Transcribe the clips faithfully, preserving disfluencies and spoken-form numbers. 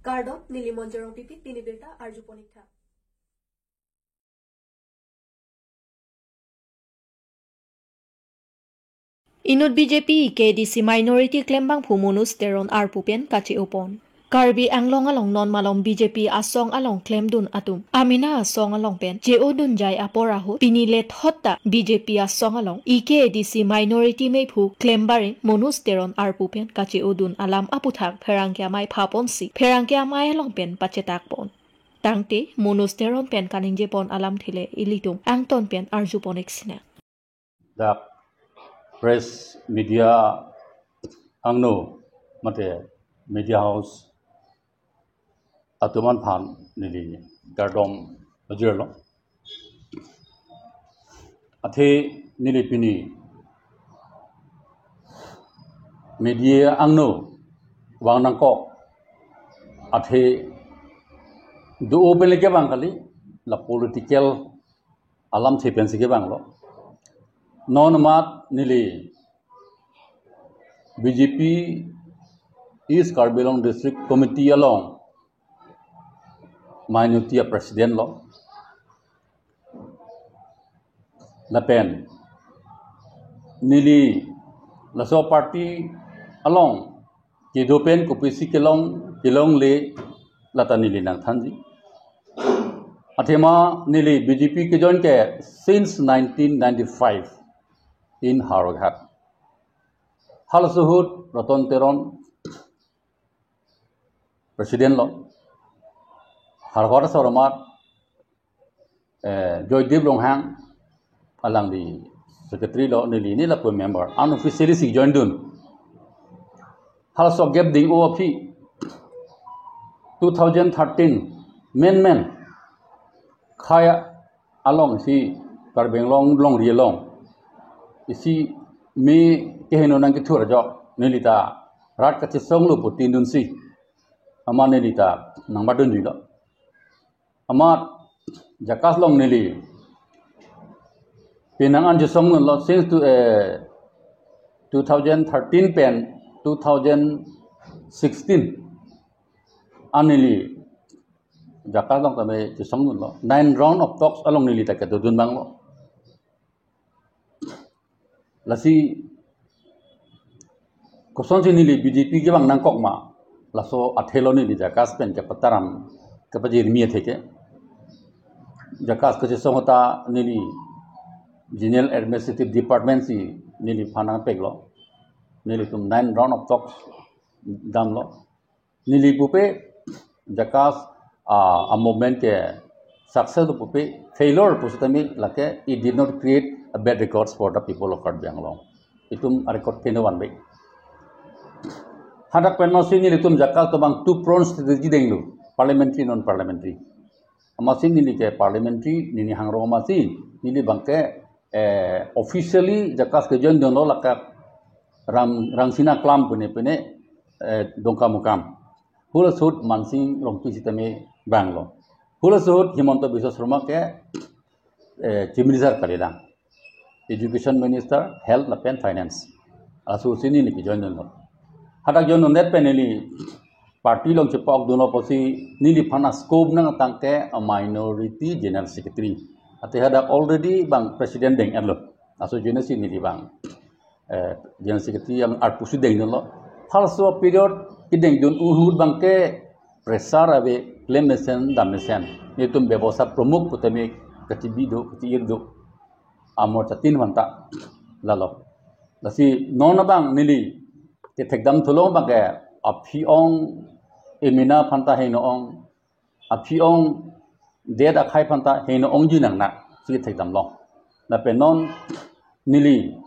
Kardom, neli Monjorong Pipi, pini birta arjupon ik tha. Inut B J P K A D C minority klembangphu Manoj Teron arpu pen kache-opon. Karbi Anglong along non malom B J P asong along klemdun atum amena asong along pen che-odunjai apor ahut pini lethot ta B J P asong along K A D C minority mephu klembare Manoj Teron arpu pen kache-odun alam aputhak pherangke amei phaponsi pherangke amei along pen pachetakpon. Tangte Manoj Teron pen kaningjepon alamthe le ilitum angton pen arjupon ik sinang. Dak press media angno mate media house atum aphan neli kardom pajirlo. Athe neli pini media angno vang nangkok athe do open leke bang kali, la political alamthe pensi kevanglo. Non amat neli B J P East Karbi Anglong District Committee along minority president lo. Lapen neli laso party along kedo pen kopisi kelong kelongle lata neli nangthanji. Athema neli B J P kejoin ke since nineteen ninety-five in Howraghat. Halaso ahut Ratan Teron president lo. Howraghat aso amat eh, Joydeep Ronghang alangli secretary lo, neli ni lapu member, unofficially si join dun. Halaso gap ding-o aphi two thousand thirteen men men khei along si Karbi Anglong longri along isi me keheno nangkethur ajok neli ta rat kachesonglo pu tin dunsi amat neli ta nangbatdunjilo. Amat JACAS along neli penang an chesongdunlo since to, eh, two thousand thirteen pen two thousand sixteen an neli JACAS along tame chesongdunlo. Nine round of talks along neli ta kedodun abanglo. Lasi kosonsi neli B J P kevang nangkok ma, laso athe lo neli JACAS pen kepataram kepajirmi atheke. JACAS kachesong ahut ta neli General Administrative Department si neliphan nangpeklo. Nelitum nine round of talks damlo. Neli pupe JACAS, ah, a movement ke success pupe, failure pusitame lake it did not create a bad records for the people of Karbi Anglong. Itum a-record keno vanbe. Hadak pen masi nelitum JACAS atum abang two-pronged strategy denglo, parliamentary, non-parliamentary. Amatsi neli ke parliamentary, neli hangrong amatsi, neli abangke, eh, officially JACAS kejoin dunlo lake Ram, Rangsina Klam pune pune, eh, Dongkamukam. Halaso ahut Mansing Rongpi sitame vanglo. Halaso ahut Himanta Biswa Sarma ke, eh, Chief Minister kalilang. Education Minister, Health lapen Finance. Laso ahutsi neli kejoin dunlo. Hadak join dundet pen neli party along chepok dunlo pusi neliphan a-scope nangtangke a-minority General Secretary. Athe hadak already abang President deng-etlo. Laso ajoinesi neli abang, eh, General Secretary yang arpu si dengdunlo. Halaso period kedengdun ahut abangke pressure ave, klem mesen, dam mesen. Netum bebosta promukh putame kachibi do, kachi-ir do. Amor chatin vanta lalo. Lasi non abang neli kethekdam thulong abangke aphi-ong emena aphanta heno-ong, aphi-ong det akhei aphanta heno-ongji nang na si kethekdamlo. Lapen non neli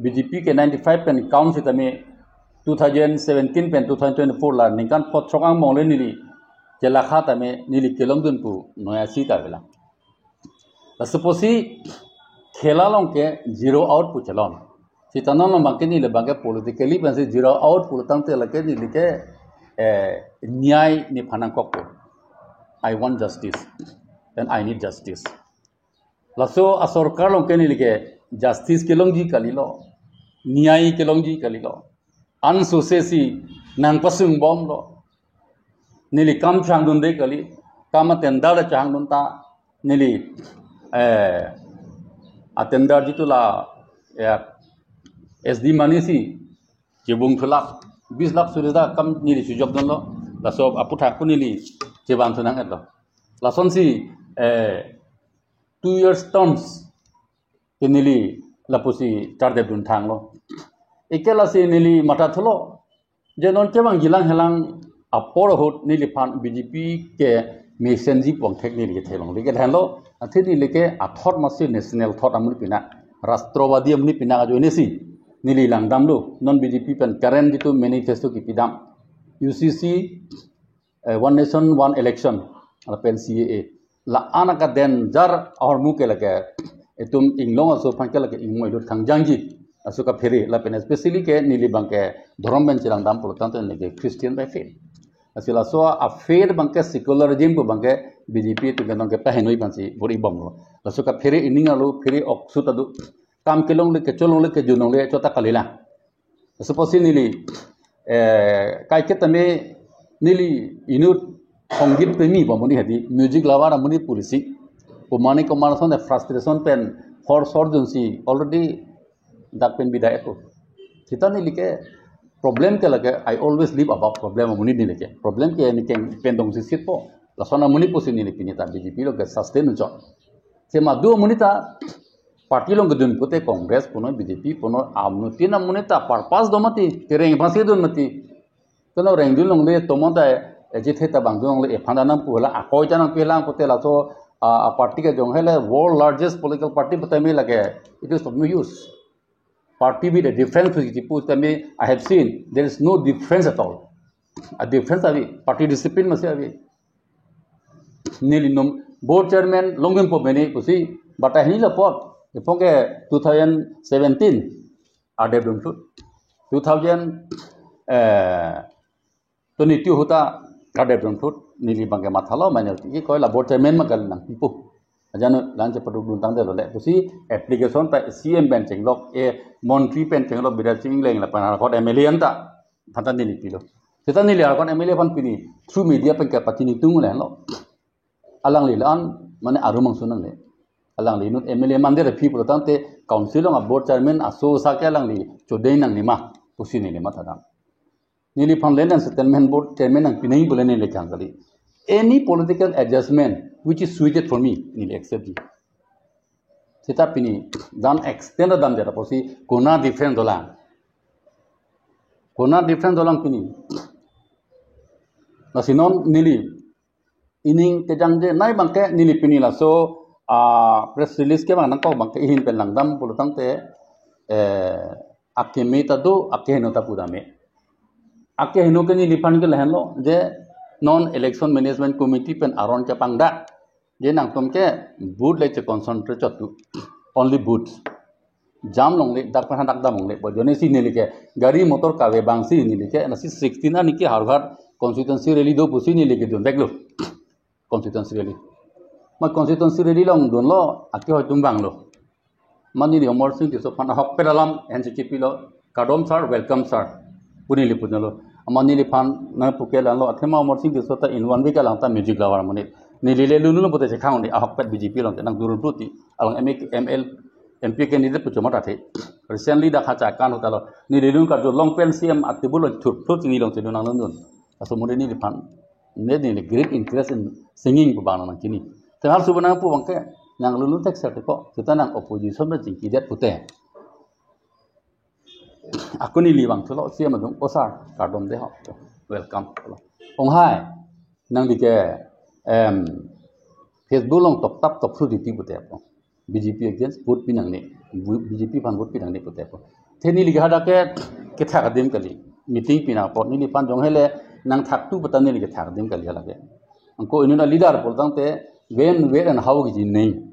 B J P ke ninety-five pen count sitame two thousand seventeen pen two thousand twenty-four la ningkan pho throk angbong le neli chelakha tame neli kelongdun pu noi asi ta avelang. Laso pusi khela along ke zero out pu chelon. Seta non along abangke neli abangke politically pensi zero out pulotangte lake neli ke, eh, nyai nephan nangkokpo. I want justice and I need justice. Laso asorkar along ke neli ke justice kelongji kalilo, nyai kelongji kalilo. Ansose si nangpasungbomlo. neli kam chehangdunde kali, kam a tender chehangdun ta, neli, eh, a tender jitu la, ya, S D money si, chibung thu lakh, bis lakh suri ta kam neli sujokdunlo, laso aphuthak ko neli chevang thu nang-etlo. Lasonsi, eh, two years terms ke neli lapusi chardepdun thanglo. Ike lasi neli mathathulo, je non kevang jilang helang apor ahut neliphan B J P ke mesenji pon thek neli kethelongle ke thanlo. Athe neli ke athot masi national thot amonit pinak, Rashtrabadi amonit pinak ajoine si neli langdamlo. Non B J P pen current jitu manifesto kipidam, U C C, eh, One Nation One Election, lapen C A A. La-an aka danger ahormu ke lake, itum inglong aso aphan ke lake ingmoi lut kangjangji aso kaphere, lapen especially ke neli abang ke dhorom pen chelangdam pulo tangte neli ke Christian by faith. Lasi laso a faith abang ke secularism pu abang ke B J P atum ke nang ke pahenoi abang si bor-ibomlo. Laso kaphere ining arlo phere ok su ta do. Kam kelongle, kecholongle, kejunlongle chot ta kalilang. Suppose neli, eh, kaiketa me neli inut songgit premi pu amonit hadi, music lover amonit policy. Kumani kumar son frustration pen hor sor dunsi already dak pen bidai ako. Seta neli ke problem ke lake, I always live about problem amonit neli ke. Problem ke neli ke pen dongsi sitpo. Lason amonit pusi neli pini ta B J P along ke sustain unchot. Sema do amonit ta party along kedun pute Congress punon, B J P punon, amonit tin amonit ta purpose do mati, tereng pasi dun mati. Keno rengdunlongle tomon ta, eh, jithe ta bangdunlongle ephan ta nangpu la, akoi ta nangpilang pute laso, ah, a party kejong hele world largest political party pute me lake, it is of no use. Party with a difference with the people, I have seen there is no difference at all. A difference ave, party discipline masi ave. Neli nom board chairman longdunpo bene pusi, but ahini la pot, epong ke two thousand seventeen, adep dun thut. Two thousand, eh, twenty-two ahut ta adep dun thut, neli abang ke mathalo, mane ki koi la board chairman ma kali nangpipo. Ajanu lang chepaduk dun tangdetlo le pusi application ta C M pen chenglok, eh, montri pen chenglok, Biraj Sing Engleng lapen Howraghat M L A anta aphan ta neli pilo. Seta neli Howraghat M L A aphan pini through media pen kepachini tung le lo. Alangli la-an mane arum angsun nangne. Alangli inut M L A mandir aphi pulo tangte council along a board chairman aso sa ke alangli chodeng nangne ma pusi neli mathadam. Neliphan land and settlement board chairman nangpinangji pule neli kang kali. Any political adjustment which is suited for me, neli accept ji. Seta pini dan extend dam jara pusi kona different dolang. Kona different dolang pini. Lasi non neli ining kejangje nai abang ke neli pini laso, ah, press release ke abang nangkok abang ke ihin pen langdam pulo tangte, eh, akeme ta do, akeheno ta pudame. Akeheno ke neliphan ke lahenlo, je non election management committee pen aron chepangdak. Je nangtum ke booth le che concentrate chot tu. Only booth. Jamlongle, dak pen hadak damlongle. Bo ajoine si neli ke gari motor kave abang si neli ke, lasi sixteen aningke Howraghat constituency rally do pusi neli ke dun veklo. Constituency rally. Ma constituency rally along dunlo, akehoi atum vanglo. Ma neli Amarsing Tisso aphan ahokpet alam hensi chepilo, "Kardom sir, welcome sir," pu neli pulo. Ama neliphan nangpu ke langlo, athema Amarsing Tisso ta in one week alang ta music lover amonit. Neli le lunlun pute chekhang ni, ahokpet B J P along te nangdun pruti. Along M A, M L, M P candidate pu chomot athe. Recently dak hacha kan hotalo. Neli lun karjulong pen C M a table along thurphlut neli along te dun nanglun dun. Laso amonit neliphan ne neli great interest in singing pu abang nangchini. Te hal suba nangpu abang ke nanglun thek sir te ko. Seta nang opposition pen chingkidet pute. Ako neli vangthulo C M adung, "O sir, kardom de ho. Welcome." Ong hai, nangli ke, em, Facebook along toktap toksu titi pute apo. B J P against vote pi nangne. Bu-, B J P aphan vote pi nangne pute apo. Te neli ke hadak ke kethak adim kali. Meeting pina apot neliphan jong hele nangthak tu pata neli kethak adim kali halake. Angko inut a leader pulo tangte when, where and how kiji neng.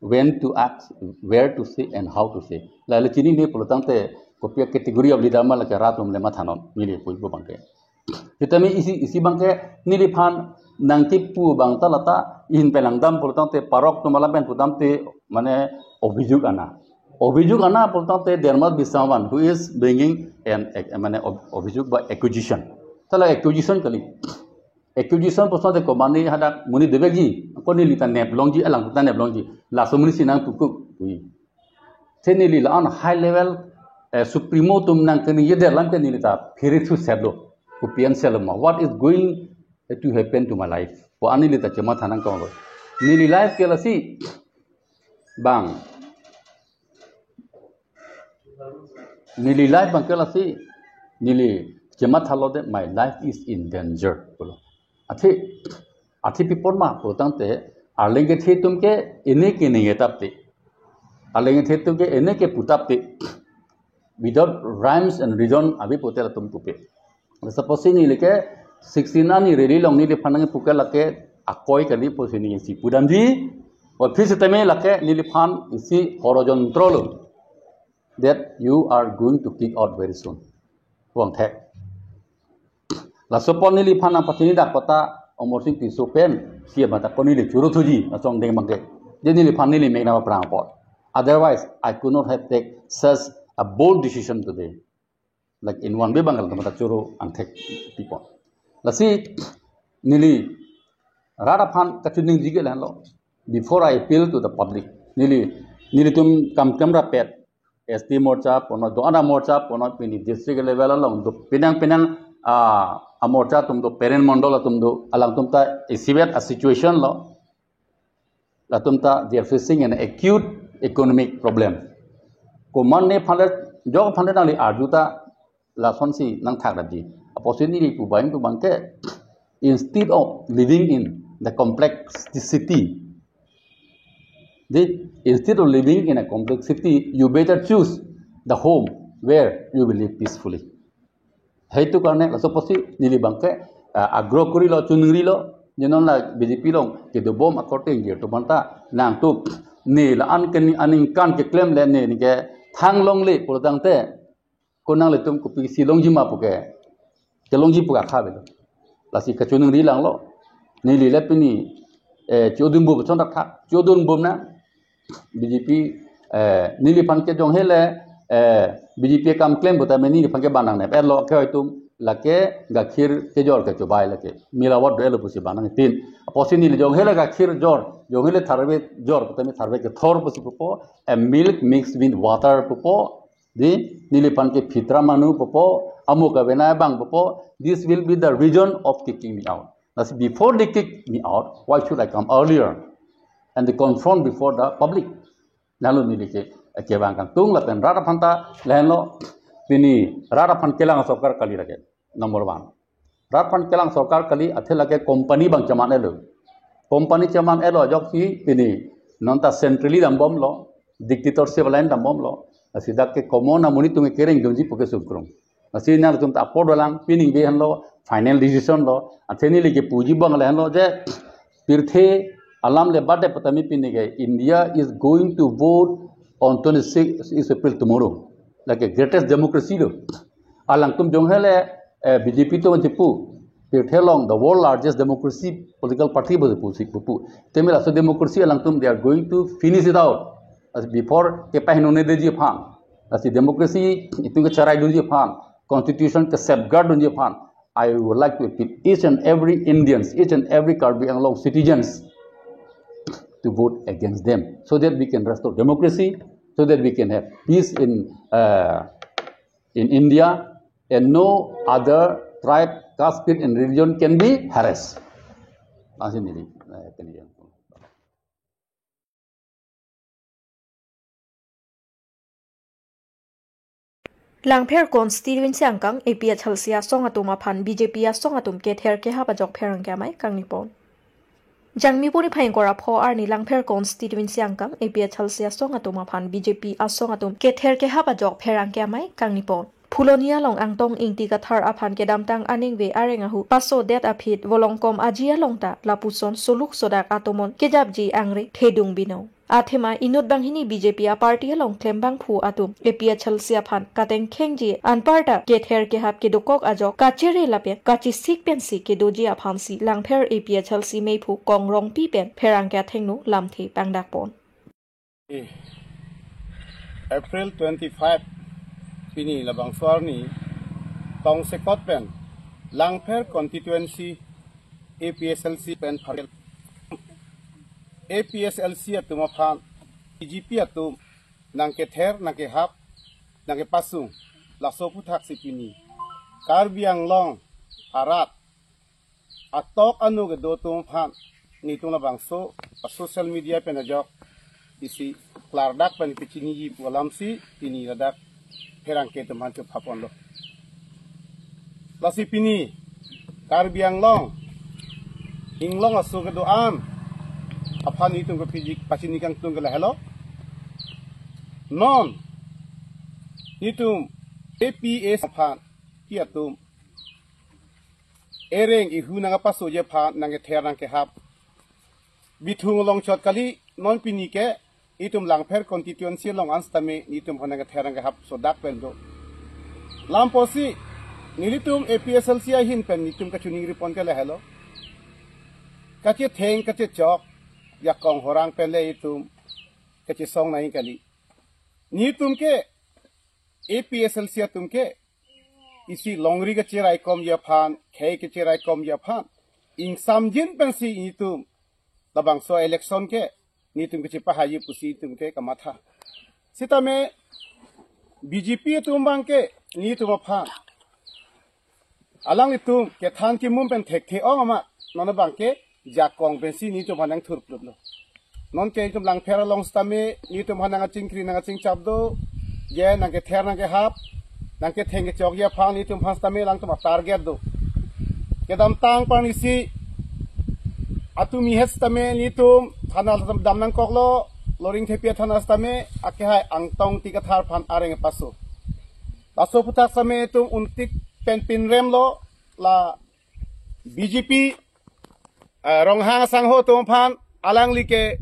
When to act, where to say and how to say. La le chinine pulo tangte kopi a category of leader ma lake rat atum le mathanon, neli puji abang ke. Seta me isi, isi abang ke neliphan nangkipu abang ta lata ihin pen langdam pulo tangte parok atum alam pen pudam te mane obhijog ana. Obhijog ana pulo tangte there must be someone who is bringing an, mane ob-, obhijog ba accusation. Ta la accusation kali. Accusation pusonte komatne hadak monit dovekji, ako neli ta neplongji, alang ta neplongji, laso amonit si nangtukuk pu. Te neli la-an high level, eh, supremo atum nangkeningjedet alam ke neli ta phere thusetlo. Kopi an selo ma, what is going to happen to my life pu an neli ta chematha nangkoklo. Neli life ke lasi, bang, neli life bang ke lasi, neli chemathalo de, my life is in danger pulo. Athe, athe pi apot ma pulotangte, arleng kethe atum ke ene keningje tapte, arleng kethe atum ke ene kepu tapte, without rhymes and reason abi pute latum pupe. Suppose neli ke sixteen arni rally along neliphan nangpuke lake akoi kali pusi neli si pudamji. Or phir sitame lake neliphan isi horojontro lo, that you are going to kick out very soon. Wang thek. Laso apot neliphan nangpachini dak kota Amarsing Tisso pen si mata ko neli choro thuji asong deng bangke. Jadi neliphan neli mek nangpaprang apot. Otherwise, I could not have take such a bold decision today. Like in one way bang, kalau teman choro angthek pi apot. Lasi neli rat aphan kachiningri ke lahenlo. Before I appeal to the public, neli, nelitum kam kam rapet, S T Morcha punon, do-an amorcha punon, pini district level along do penang penang, ah, amorcha atum do, parent mondol atum do, alangtum ta isivet a situation lo. Latum ta, they are facing an acute economic problem. Komatne aphan le, jok aphan le nangli arju ta, lasonsi nangthakdamji. Apotsi neli pu bang pu bangke, instead of living in the complexity, the, instead of living in a complexity, you better choose the home where you will live peacefully. Heitu karone laso apotsi neli bangke, ah, agrah korilo, chiningrilo, je non la B J P along kedobom akorte ingjir atum aphanta, nangtum ne la-an ken aningkan keklem le ne neke thanglongle pulotangte, ko nanglitum kopisi longji ma puke, kelongji puke akha avelo. Lasi kachiningri langlo. Neli le pini, eh, chodunbom chondak thak, chodunbom na. B J P, eh, neliphan ke jong hele, eh, B J P akam klem putame neliphan ke bang nangnep-etlo ke, hoitum lake gakhir kejor kechobai lake. Milawat do-etlo pusi bang nangtin. Apotsi neli jong hele gakhir jor, jong hele tharve jor putame tharve kethor pusi pupo, a milk mixed with water pupo. Di, neliphan ke phitra manu pupo, amuk avenai bang pupo, this will be the reason of kicking me out. Lasi before they kick me out, why should I come earlier and they confront before the public? Lalu neli ke, kevang kangtung lapen rat aphanta lahenlo, pini rat aphan kelang sorkar kali lake. Number one. Rat aphan kelang sorkar kali, athe lake company bang cheman-etlo. Company cheman-etlo ajoksi pini non ta centrally dambomlo, dictatorship along dambomlo. Lasi dak ke common amonit atum ke kereng dunji puke sungkrung. Lasi nangtum ta apor dolang, pini ningve henlo, final decision lo. Athe neli kepuji bang lahenlo je, pirthe alam le badet putame pini ke, India is going to vote on twenty-six April, tomorrow. Like a greatest democracy lo. Alangtum jong hele, eh, B J P atum chipu, pirthe along the world largest democracy political party pusi pupu. Temi laso democracy alangtum, they are going to finish it out. As before, kepahingno-ne detji aphan. Lasi democracy itum kecherai dunji aphan, constitution ke safeguard dunji aphan, I would like to appeal each and every Indians, each and every Karbi Anglong citizens to vote against them so that we can restore democracy, so that we can have peace in, uh, in India, and no other tribe, caste, creed, and religion can be harassed. Lasi neli, eh, pini yang. Langpher constituency angkang A P H L C asong atum aphan B J P asong atum kether kehap ajok pherangke amei kangni pon. Jangmi puni phai ingkoi ra pho arni Langpher constituency angkang A P H L C asong atum aphan B J P asong atum kether kehap ajok pherangke amei kangni pon. Phulonia along Angtong Ingti Kathar aphan kedamtang aningve areng ahu pasodet aphi Volongkom Aji along ta lapuson soluk sodak atomon kejapji angre thedung binong. Athema inut banghini B J P aparty along klembangphu atum A P H L C aphan katengkhengji anparta kether kehap kedokok ajok kachere lapen kachesik pensi kedoji aphansi Langpher A P H L C meiphu Kong Rongpi pen pherangke athengno lamthe pangdak pon. April twenty-five, pini labangso arni tongsekot pen Langpher constituency APHLC pen pharel, APHLC atum aphan BJP atum nangkether, nangkehap, nangkepasung, laso aphuthak si pini Karbi Anglong arat atok anu kedo atum aphan nelitum labangso a-social media pen ajok isi klardak pen pachiniji pu alam si pini ladak pherangke atum aphan chephaponlo. Lasi pini Karbi Anglong inglong aso kedo-an aphan nelitum ke piji pachini kangtung ke lahelo. Non nelitum APHLC aphan ki atum ereng ihu nangpasoji aphan nangkether nangkehap bithung along chot kali. Non pini ke itum Langpher constituency along an sitame nelitum aphan nangkether nangkehap sodak pen do. Lam apotsi nelitum APHLC ahin pen nelitum kachiningri pon ke lahelo. Kachetheng kachechok jakong horang pen le itum kachesong nangji kali. Nelitum ke APHLC atum ke isi longri kacheraikomji aphan, khei kacheraikomji aphan ingsamjin pensi nelitum labangso election ke nelitum kachepahaiji pusi nelitum ke kamatha. Sitame BJP atum abang ke nelitum aphan alanglitum kethan kimum pen thekthe-ong amat non abang ke jakong pensi nelitum aphan nangthurplutlo. Non ke itum Langpher along sitame nelitum aphan nangkachingkri nangkachingchap do, je nangkether nangkehap, nangketheng kechokji aphan nelitum aphan sitame alangtum a-target do. Kedamtang aphan isi atum ihet sitame nelitum thana dam nangkoklo, Loringthepi athana sitame akehai Angtong Engti Kathar aphan areng paso. Laso aphuthak sitame itum untik pen pinremlo, la BJP, eh, Ronghang asangho atum aphan, alangli ke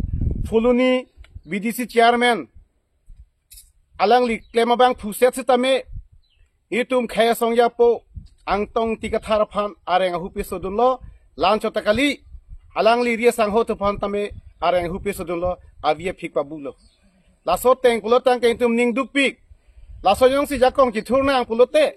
Phuloni BDC chairman, alangli klem abang phuset sitame itum khei asong japo Angtong Engti Kathar aphan areng ahupi sodunlo. Lanchot ta kali, alangli ri asangho atum aphan tame areng ahupi sodunlo, avi aphik pabulo. Laso ateng pulo tangte itum ning dukpik. Laso jongsi jakong chethur nang pulote,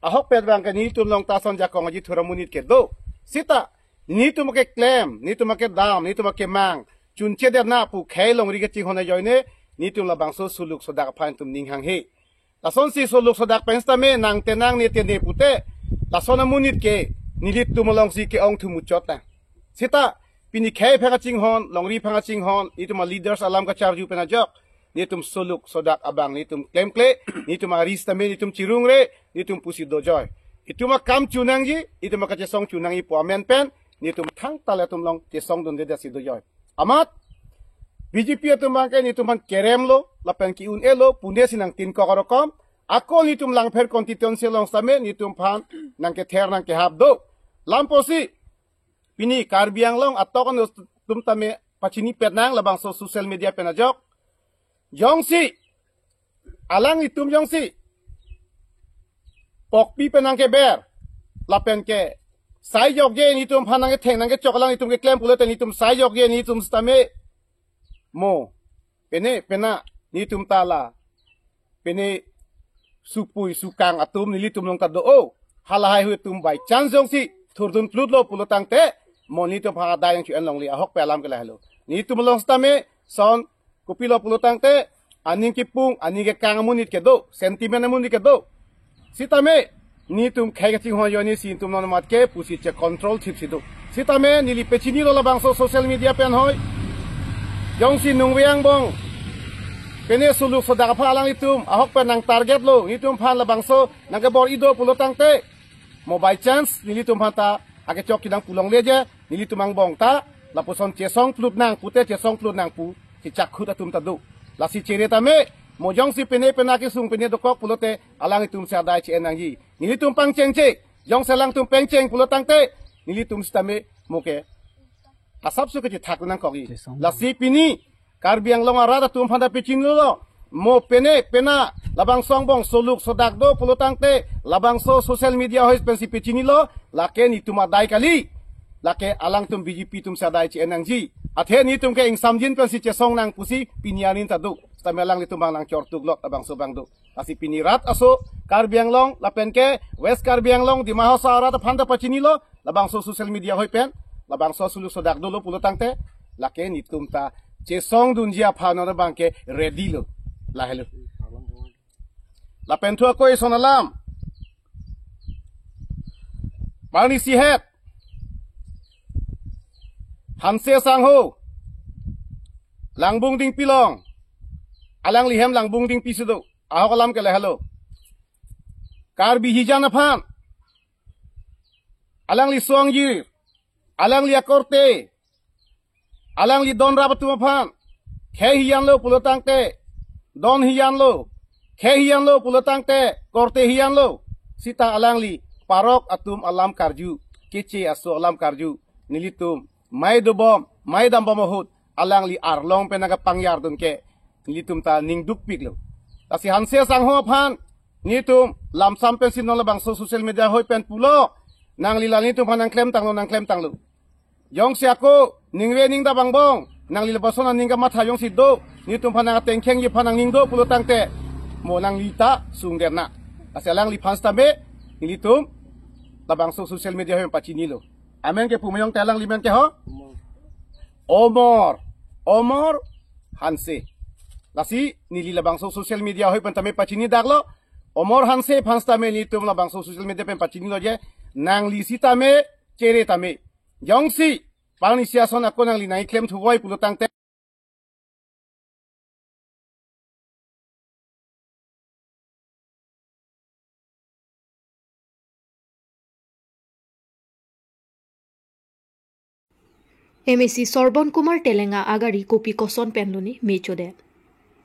ahokpet abang ke nelitum along ta ason jakong chethur amonit kedo. Sita nelitum akeklem, nelitum akedam, nelitum akemang chunche det na pu khei longri kachinghon ajoine nelitum labangso suluk sodak aphan itum ning hanghe. Lasonsi suluk sodak pen sitame nangtenang ne tene pute, lason amonit ke nelitum alongsi ke-ong thu muchot ta. Sita pini khei aphan kachinghon, longri aphan kachinghon, itum a-leaders alam kacharju pen ajok, nelitum suluk sodak abang nelitum klemkle, nelitum ari sitame nelitum chirungre, nelitum pusi dojoi. Itum akam chonangji, itum akachesong chonangji pu amen pen nelitum thangta latum along chesong dunde dasi dojoi. Amat BJP atum abang ke nelitum aphan keremlo, lapen ki-un-elo, pune si nangtinkok arokom. Ako nelitum Langpher constituency along sitame nelitum aphan nangkether nangkehap do. Lam apotsi pini Karbi Anglong atok anu atum tame pachinipet nang labangso social media pen ajok. Jongsi alanglitum jongsi pokpi pen nangkeber, lapen ke sai jokje nelitum aphan nangketheng nangkechok alanglitum keklem pulote nelitum sai jokje nelitum sitame mo pene pena nelitum ta la pene supui sukang atum nelitum along ta do-o. Halahai hui atum by chance jongsi thurdun plutlo pulo tangte mo nelitum aphan adai nangchu-en longle, ahokpet alam ke lahelo. Nelitum along sitame son kopilo pulo tangte aning kipung, aning kekang amonit kedo, sentiment amonit kedo. Sitame nelitum khei kachinghon ajoine si nelitum non amat ke pusi che-control thip si do. Sitame neli pachinilo labangso social media pen hoi. Jongsi nungve angbong pene suluk sodak aphan alanglitum ahokpet nang target lo, nelitum aphan labangso nangkebor-i do pulo tangte, mo by chance nelitum aphan ta akechok kedang pu longleje, nelitum angbong ta lapuson chesong plut nang pute chesong plut nang pu si chakhut atum ta do. Lasi chere tame, mo jongsi pene pena kesung pene dokok pulote alanglitum si adai che-en nangji. Nelitum pangchengche, jongsi alangtum pangcheng pulo tangte nelitum sitame mo ke asapso kechethak nangkokji. Chesong. Lasi pini Karbi Anglong arat atum aphan ta pachinilo, mo pene pena labangso angbong suluk sodak do pulo tangte labangso social media hoi pensi pachinilo, lake nelitum adai kali. Lake alangtum BJP atum si adai che-en nangji. Athe nelitum ke ingsamjin pensi chesong nang pusi pini anin ta do. Sitame alanglitum abang nangchortuk lo labangso abang do. Lasi pini rat aso Karbi Anglong lapen ke West Karbi Anglong Dima Hasao arat aphan ta pachinilo labangso social media hoi pen. labangso suluk sodak dolo pulo tangte, lake netum ta chesongdunji aphan non abangke ready lo. Lahelo. Lapen thu ako ison alam. Parni sihet. Hanse sangho. Langbung Dingpi along. Alangli hem Langbung Dingpi si do. Ahok alam ke lahelo. Karbi hijan aphan. Alangli suangjir. Alangli akorte. Alangli don rap atum aphan. Khei hijan lo pulo tangte. Don hijan lo. Khei hijan lo pulo tangte. Korte hijan lo. Sita alangli parok atum alam karju. Keche aso alam karju. Nelitum. Mai dobom. Mai dambom ahut. Alangli arlong pen nangkapangjardun ke. Nelitum ta ning dukpik lo. Lasi Hanse sangho aphan. Netum. Lamsam pensi non labangso social media ahoi pen pulo. Nangli la netum aphan nangklemtanglo, nangklemtanglo. Jongsi ako, ningve ning dabang bong, nangli lapuson aning kamatha jongsi do, netum aphan nangtengkhengji aphan nangning do pulo tangte, mo nangli ta sungdetna. Lasi alangliphan sitame, nelitum, labangso social media ahoi pachinilo. Amen ke pu ma jongte alangli men ke ho? Omor. Omor Hanse. Lasi, neli labangso social media ahoi pen tame pachini daklo, Omor Hanse aphan sitame netum labangso social media pen pachinilo je, nangli sitame, chere tame. Jongsi, parni sihet ason ako nangli nangklem thuvoi pulo tangte. M A C Sorbon Kumar Telenga agari kopi koson pen lone me chodet.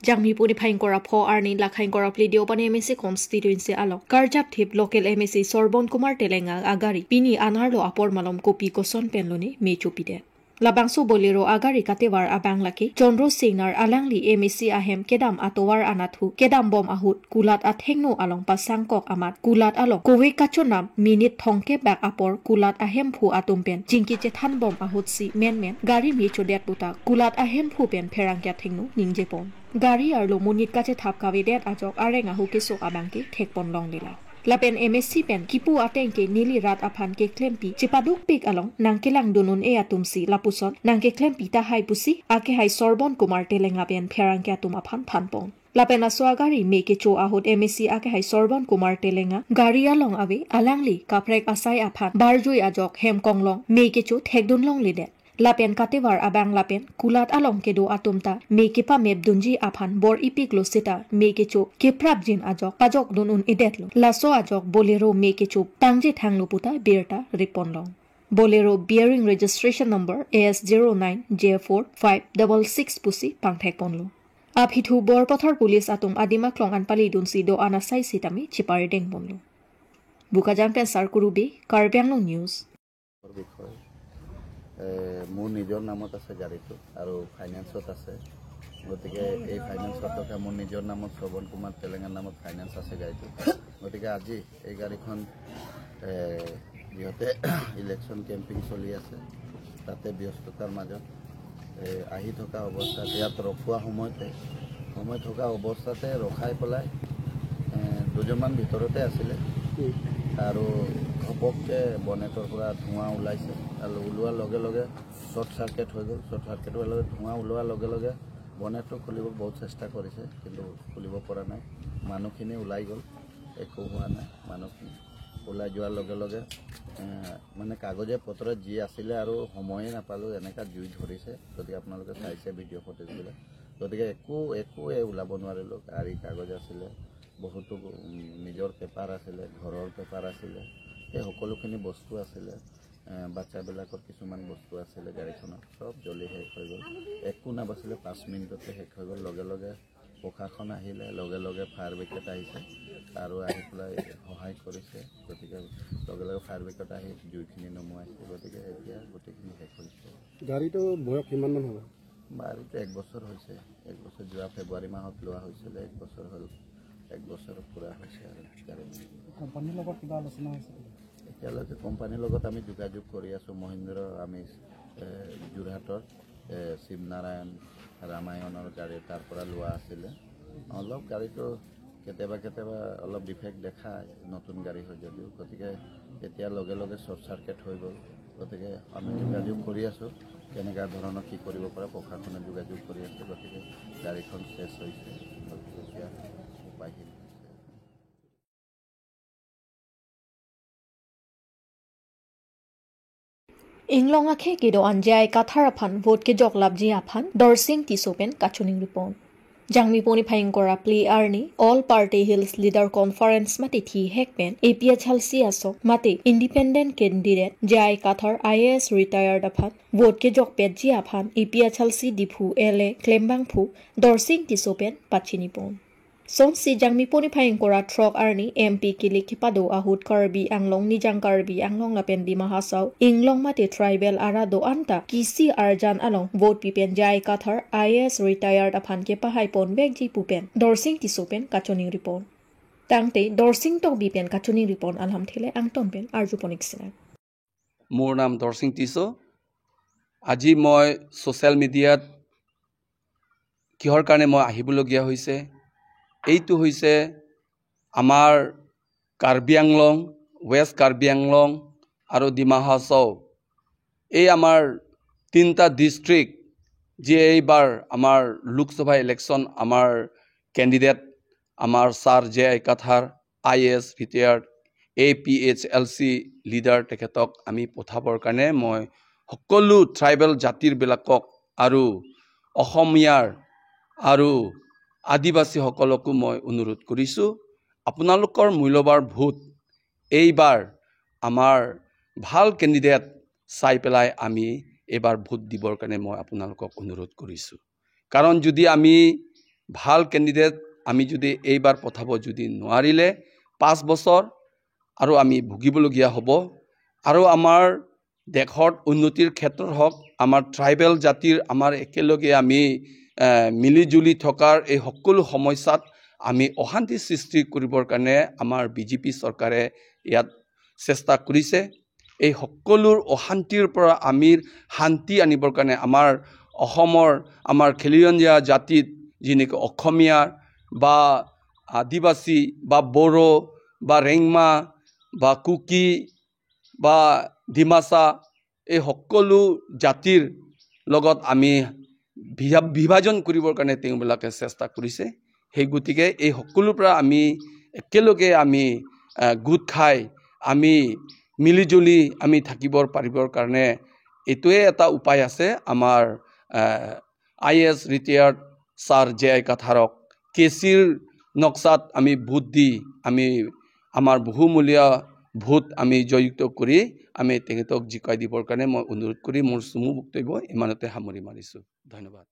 Jangmi puni phai ingkoi ra pho arni lakha ingkoi ra phli Deopani M A C constituency along karjap thip local M A C Sorbon Kumar Telenga agari pini anerlo apor malom kopi koson pen lone me chopidet. Labangso Bolero agari katevar abang lake Chandra Singnar alangli M A C ahem kedam atovar anatthu kedam bom ahut kulat athengno along pasangkok amat kulat along kove kachonam minute thomkep bak apor kulat ahemphu atum pen chingki chethan bom ahutsi menmen gari me chodet puta kulat ahemphu pen pherangke athengno ningjepon. Gari arlo monit kachethap kavedet ajok areng ahu keso abangke thekpon longlelang. Lapen M A C pen kipu ateng ke neli rat aphan keklempi chepadukpik along nangkelangdun un-e atumsi lapuson nangkeklempi tahai pusi akehai Sorbon Kumar Telenga pen pherangke atum aphan thanpon. Lapen laso agari me kecho ahut M A C akehai Sorbon Kumar Telenga gari along ave alangli kaprek asai aphan barjui ajok hem konglong me kecho thekdun longledet. Lapen katevar abang lapen kulat along kedo atum ta me kepamepdunji aphan bor-ipiklo seta me kecho keprapjin ajok pajokdun un-edetlo. Laso ajok Bolero me kecho tangje thanglo puta birta ripon long. Bolero bearing registration number A S zero nine J four five double six pusi pangthekponlo. Aphi thu Borpathar police atum adim aklong an palidunsi do-an asai sitame cheparidengponlo. Bokajan pen Sarkuru Bey, Karbi Anglong News. বিষয়। এ, মোৰ নিজৰ নামত আছে গাড়ীটো আৰু ফাইনেন্সত আছে। গতিকে এই ফাইনেন্সত থকা মোৰ নিজৰ নামত, শ্ৰৱণ কুমাৰ তেলেঙাৰ নামত ফাইনেন্স আছে গাড়ীটো। গতিকে আজি এই গাড়ীখন, এ, যিহেতু ইলেকশ্যন কেম্পিং চলি আছে, তাতে ব্যস্ততাৰ মাজত, এ, আহি থকা অৱস্থাত ইয়াত ৰখোৱা সময়তে, সময় থকা অৱস্থাতে ৰখাই পেলাই, এ, দুজনমান ভিতৰতে আছিলে আৰু ঘপককে বনেটৰ পৰা ধোঁৱা ওলাইছে আৰু ওলোৱাৰ লগে লগে শ্বৰ্ট চাৰ্কিট হৈ গ'ল। শ্বৰ্ট চাৰ্কিট হোৱাৰ লগে ধোঁৱা ওলোৱাৰ লগে লগে বনেটটো খুলিব বহুত চেষ্টা কৰিছে, কিন্তু খুলিব পৰা নাই। মানুহখিনি ওলাই গ'ল, একো হোৱা নাই। মানুহখিনি ওলাই যোৱাৰ লগে লগে, এ, মানে কাগজে পত্ৰত যি আছিলে আৰু সময়ে নাপালোঁ, এনেকা জুই ধৰিছে। গতিকে আপোনালোকে চাইছে ভিডিঅ' ফুটেজবিলাক। গতিকে একো, একোৱে ওলাব নোৱাৰিলোঁ। গাড়ী কাগজ আছিলে, বহুতো, উম, নিজৰ পেপাৰ আছিলে, ঘৰৰ পেপাৰ আছিলে, সেই সকলোখিনি বস্তু আছিলে। এ, বাচ্চাবিলাকৰ কিছুমান বস্তু আছিলে গাড়ীখনত, চব জ্বলি শেষ হৈ গ'ল। একো নাবাচিলে, পাঁচ মিনিটতে শেষ হৈ গ'ল। লগে লগে প্ৰশাসন আহিলে, লগে লগে ফায়াৰ ব্ৰিগেড আহিছে আৰু আহি পেলাই সহায় কৰিছে। গতিকে লগে লগে ফায়াৰ ব্ৰিগেড আহি জুইখিনি নুমুৱাইছে। গতিকে এতিয়া গোটেইখিনি শেষ হৈছে। গাড়ীটো বয়স কিমানমান হ'ব? গাড়ীটো এক বছৰ হৈছে। এক বছৰ, যোৱা ফেব্ৰুৱাৰী মাহত লোৱা হৈছিলে, এক বছৰ হ'ল। এক বছৰ পূৰা হৈছে আৰু গাড়ী। কোম্পানীৰ লগত কিবা আলোচনা হৈছে নেকি? এতিয়ালৈকে কোম্পানীৰ লগত আমি যোগাযোগ কৰি আছোঁ। মহিন্দ্ৰ আমি, এ, যোৰহাটৰ, এ, শিৱনাৰায়ণ ৰামায়ণৰ গাড়ী তাৰ পৰা লোৱা আছিলে। অলপ গাড়ীটো কেতিয়াবা কেতিয়াবা অলপ ডিফেক্ট দেখায়, নতুন গাড়ী হয় যদিও। গতিকে এতিয়া লগে লগে শ্বৰ্ট চাৰ্কিট হৈ গ'ল। গতিকে আমি যোগাযোগ কৰি আছোঁ, কেনেকুৱা ধৰণৰ কি কৰিব পাৰে, প্ৰশাসনে যোগাযোগ কৰি আছে। গতিকে গাড়ীখন চেচ হৈছে, এতিয়া উপায়হীন হৈছে। Inglong akhei kedo-an J I Kathar aphan vote kejok lapji aphan Dorsing Tisso pen kachiningripon. Jangmi poni phai ingkoi ra phli arni All Party Hills Leader Conference mate thihek pen A P H L C asong mate independent candidate J I Kathar I A S retired aphan vote kejok petji aphan A P H L C Diphu L A klembangphu Dorsing Tisso pen pachinipon. Sonsi Jangmi poni phai ingkoi ra throk arni M P kilik kepado ahut Karbi Anglong, Nijang Karbi Anglong lapen Dima Hasao Inglong mate tribal arat do-an ta kisi arjan along vote pi pen J I Kathar I A S retired aphan kepahai ponvekji pu pen Dorsing Tisso pen kachiningripon. Tangte Dorsing Tokbi pen kachiningripon alamthe le angton pen arjupon ik sinang. মোৰ নাম দৰসিং টিছো। আজি মই ছ'চিয়েল মিডিয়াত কিহৰ কাৰণে মই আহিবলগীয়া হৈছে, এইটো হৈছে আমাৰ কাৰ্বি আংলং, ৱেষ্ট কাৰ্বি আংলং আৰু ডিমা হাছাও, এই আমাৰ তিনিটা ডিষ্ট্ৰিক্ট, যি এইবাৰ আমাৰ লোকসভা ইলেকশ্যন, আমাৰ কেণ্ডিডেট আমাৰ sir J I Kathar, I A S retired, A P H L C leader, তেখেতক আমি পঠাবৰ কাৰণে মই সকলো ট্ৰাইবেল জাতিৰবিলাকক আৰু অসমীয়াৰ আৰু আদিবাসীসকলকো মই অনুৰোধ কৰিছোঁ, আপোনালোকৰ মূল্যৱান ভোট এইবাৰ আমাৰ ভাল কেণ্ডিডেট চাই পেলাই আমি এইবাৰ ভোট দিবৰ কাৰণে মই আপোনালোকক অনুৰোধ কৰিছোঁ। কাৰণ যদি আমি ভাল কেণ্ডিডেট আমি যদি এইবাৰ পঠাব যদি নোৱাৰিলে, পাঁচ বছৰ আৰু আমি ভুগিবলগীয়া হ'ব। আৰু আমাৰ দেশত উন্নতিৰ ক্ষেত্ৰত হওক, আমাৰ ট্ৰাইবেল জাতিৰ আমাৰ একেলগে আমি, এ, মিলি জুলি থকাৰ এই সকলো সমস্যাত আমি অশান্তি সৃষ্টি কৰিবৰ কাৰণে আমাৰ বি জে পি চৰকাৰে ইয়াত চেষ্টা কৰিছে। এই সকলোৰ অশান্তিৰ পৰা আমি শান্তি আনিবৰ কাৰণে আমাৰ অসমৰ, আমাৰ খিলঞ্জীয়া জাতিত, যেনেকৈ অসমীয়া বা আদিবাসী বা বড়ো বা ৰেংমা বা কুকি বা ডিমাচা, এই সকলো জাতিৰ লগত আমি বিভা-, বিভাজন কৰিবৰ কাৰণে তেওঁবিলাকে চেষ্টা কৰিছে। সেই গতিকে এই সকলোৰ পৰা আমি একেলগে আমি, আহ, গোট খাই আমি মিলিজুলি আমি থাকিব পাৰিবৰ কাৰণে এইটোৱে এটা উপায় আছে। আমাৰ, আহ, I A S retired sir J I কাথাৰক কে চিৰ নক্সাত আমি ভোট দি আমি আমাৰ বহুমূলীয়া ভোট আমি জয়যুক্ত কৰি আমি তেখেতক জিকাই দিবৰ কাৰণে মই অনুৰোধ কৰি মোৰ চমু বক্তব্য ইমানতে সামৰি মাৰিছোঁ। ধন্যবাদ।